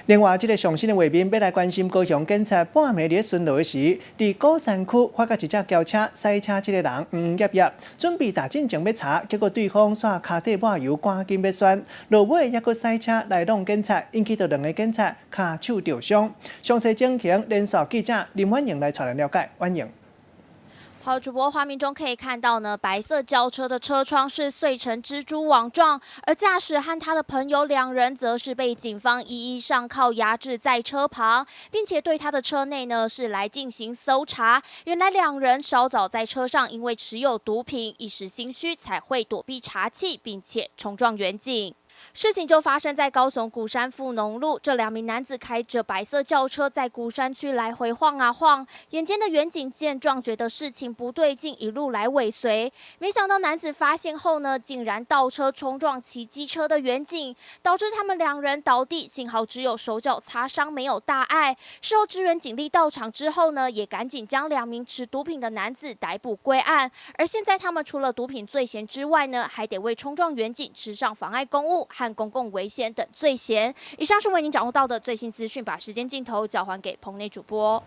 另外，這个上新的畫面欲來關心高雄警察半暝佇巡邏時，佇鼓山區發覺一隻轎車駛車這个人黃曄曄，準備踏進前欲查，結果對方煞跤底抹油，趕緊欲旋，落尾猶閣駛車來挵警察，引起著兩个警察跤手著傷。詳細情形，連線記者林婉瑩來帶咱了解。婉瑩。好，主播畫面中可以看到呢，白色轎車的車窗是碎成蜘蛛網狀，而駕駛和他的朋友兩人則是被警方一一上銬押置在車旁，並且對他的車內呢是來進行搜查。原來兩人稍早在車上因為持有毒品，一時心虛才會躲避查緝，並且衝撞員警。事情就發生在高雄鼓山富農路，這兩名男子開着白色轎車在鼓山區來回晃啊晃，眼尖的員警見狀覺得事情不對勁，一路來尾隨，沒想到男子發現後呢，竟然倒車衝撞騎機車的員警，導致他們兩人倒地，幸好只有手腳擦傷，沒有大礙。事後支援警力到場之後呢，也趕緊將兩名持毒品的男子逮捕歸案。而現在他們除了毒品罪嫌之外呢，還得為衝撞員警吃上妨礙公務和公共危險等罪嫌。以上是為您掌握到的最新資訊，把時間鏡頭交還給棚內主播。